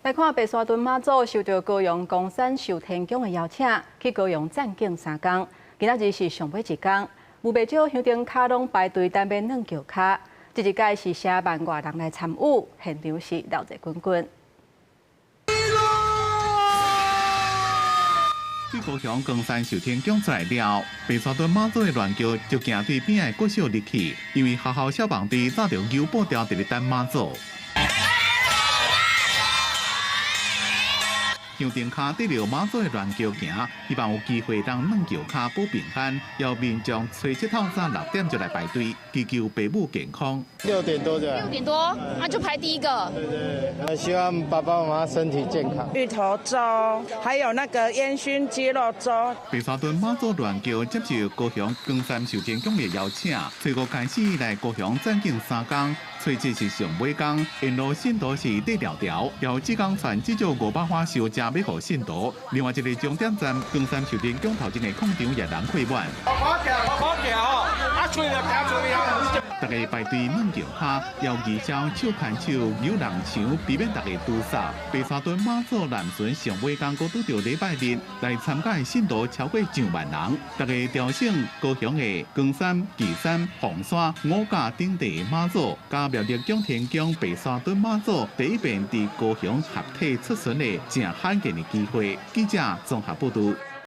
來看白沙屯媽祖受著高雄岡山受天宮的邀請，去高雄暫境三工。今仔日是上尾一工，有袂少香燈跤攏排隊等欲軟轎跤。這一屆是四萬外人來參與，現場是熱鬧滾滾。對高雄岡山受天宮出來了，白沙屯媽祖的鸞轎就行對邊仔的國小入去，因為學校消防隊早就有布條佇咧等媽祖。香燈跤綴著媽祖的鸞轎行，希望有機會當軟轎跤保平安。有民眾初七透早6點就來排隊，祈求爸母健康。 6點多就。6點多，啊就排第一個。對對，希望爸爸媽媽身體健康。芋頭粥，還有那個煙燻雞肉粥。白沙屯媽祖鸞轎接受高雄岡山受天宮的邀請，初五開始來高雄暫境三工，初七是上尾工，沿路信徒是趴迢迢，由這工傳至少500碗燒食欲予信徒。另外一個終點站岡山受天宮頭前的廣場也人客滿。大家排隊軟轎跤，搖義消手牽手扭人牆，避免大家堵塞。白沙屯媽祖南巡上尾工，閣拄著禮拜日來參加的信徒超過上萬人。大家朝聖高雄的岡山、旗山、鳳山、五甲等地的媽祖，佮廟里宮天宮白沙屯媽祖第一遍佇高雄合體出巡的誠罕見的機會。記者綜合報導。